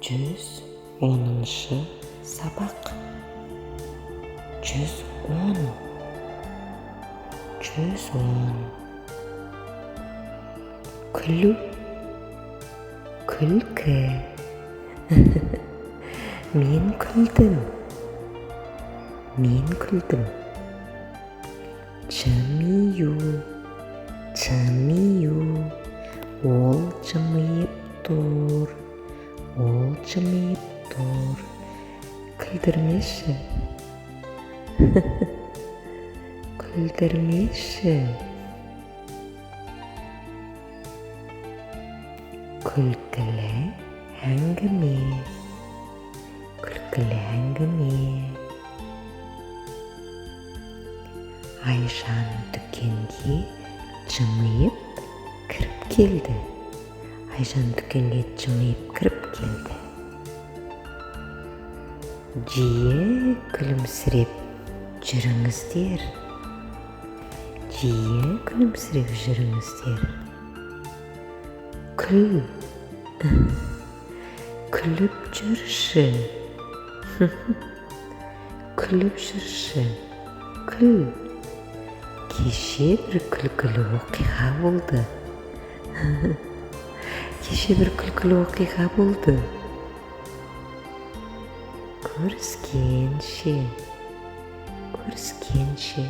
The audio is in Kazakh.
110-шы сабақ. 110, 110. Күлу, күлкі. Мен күлдім, мен күлдім. Жымию, жымию. Ол жымиып тұр, ол жымиып тұр. Күлдірмеші, күлдірмеші. Күлкілі әңгіме, күлкілі әңгіме. Айжан дүкенге жымиып кіріп келді. Айжан дүкенге жымиып кіріп келді. Жиі күлімсіреп жүріңіздер, жиі күлімсіреп жүріңіздер. Күл, күліп жүрші, күліп жүрші, күл. Кеше бір күлкілі оқиға болды. Кеше бір күлкілі оқиға болды. Көріскенше, көріскенше.